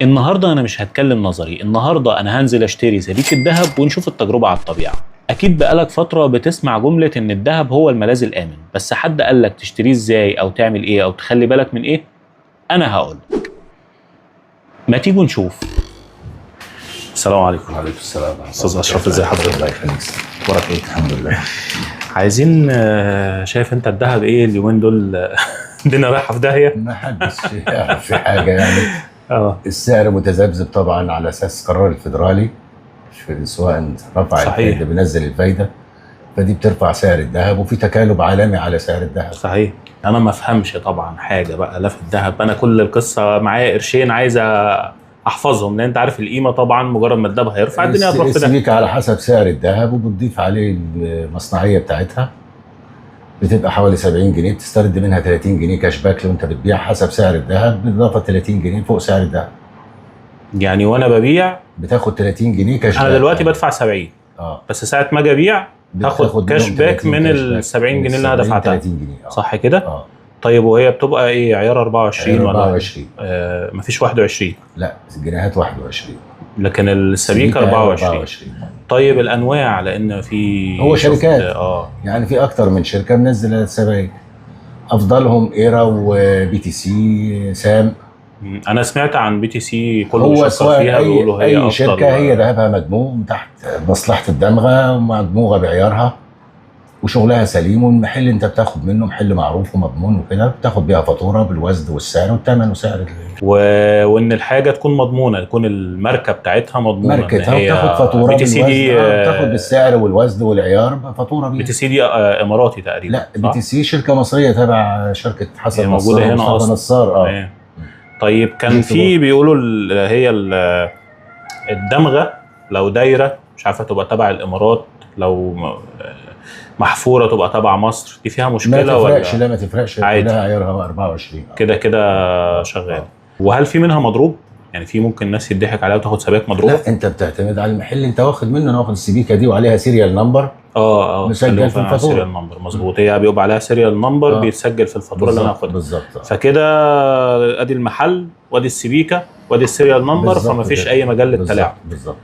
النهارده انا مش هتكلم نظري، النهارده انا هنزل اشتري سبيكة ذهب ونشوف التجربة على الطبيعة. اكيد بقالك فترة بتسمع جملة ان الذهب هو الملاذ الامن، بس حد قالك تشتريه ازاي او تعمل ايه او تخلي بالك من ايه؟ انا هقول. ما تيجوا نشوف. السلام عليكم. وعليكم السلام. استاذ اشرف، ازي حضرتك؟ الله يخليك. اخبارك ايه؟ الحمد لله. عايزين شايف انت الذهب ايه اليومين دول؟ الدنيا رايحة في داهية. ما حدش يعرف في حاجة يعني. السعر متذبذب طبعا على اساس قرار الفيدرالي، سواء رفع الفايدة، بينزل الفايده، فدي بترفع سعر الذهب، وفي تكالب عالمي على سعر الذهب. صحيح. انا ما افهمش طبعا حاجة بقى لا في الذهب، انا كل القصة معايا قرشين عايز احفظهم، لان انت عارف القيمة طبعا مجرد ما الذهب هيرفع الدنيا هتروح في داهية. السبيكه على حسب سعر الذهب، وبتضيف عليه المصنعيه بتاعتها، بتبقى حوالي 70 جنيه، بتسترد منها 30 جنيه cash back لو انت بتبيع حسب سعر الذهب، بالاضافة 30 جنيه فوق سعر الذهب. يعني وانا ببيع بتاخد 30 جنيه كاش انا back. دلوقتي بدفع 70، بس ساعة ما اجي ابيع هاخد بتاخد كاش منهم back 30 من كاش ال back. 70 من جنيه اللي انا 70 دفعتها. 30 جنيه. صح كده؟ اه. طيب وهي بتبقى ايه، عيار 24 ولا 24. مفيش 21؟ لا، الجنيهات 21. لكن السبيكه 24. 24. طيب الانواع، لان في هو شركات. يعني في اكتر من شركة منزله السبائك، افضلهم ايرا و BTC سام. انا سمعت عن BTC كله هو بيشكر سواء فيها، اي بيقولوا هي اي افضل. شركه، هي ذهبها مدموغ تحت مصلحة الدمغه، ومدموغه بعيارها وشغلها سليم، والمحل انت بتاخد منه محل معروف ومضمون وكده، بتاخد بيها فاتورة بالوزن والسعر والثمن وسعر وان الحاجة تكون مضمونه، تكون الماركة بتاعتها مضمونه. إن ماركتها، هي وبتاخد فاتورة BTC دي بالوزن، بتاخد بالسعر والوزن والعيار فاتورة بي بيها. TC دي اماراتي تقريبا. لا، B صح؟ TC شركة مصرية تبع شركة حسن هي موجودة نصار هنا ومصطفى أصلاً. نصار. تمام. طيب كان دي في بيقولوا هي الدمغه لو دايرة مش عارفه تبقى تبع الامارات، لو محفورة تبقى تبع مصر، دي فيها ما مشكلة ولا؟ تفرقش، لا ما تفرقش. عادي. كلها عيارها 24. كده كده شغال. وهل في منها مضروب؟ يعني في ممكن ناس يضحك عليها وتاخد سبائك مضروبة؟ لا، انت بتعتمد على المحل اللي انت واخد منه. انا واخد السبيكه دي وعليها serial number مسجل خليهم في فعلاً على الفاتورة. serial number، مظبوط، هي بيبقى عليها serial number بيتسجل في الفاتورة اللي انا بالظبط هاخدها. بالظبط. فكده ادي المحل وادي السبيكه وادي ال serial number، بالظبط فما فيش كده. اي مجال للتلاعب. بالظبط.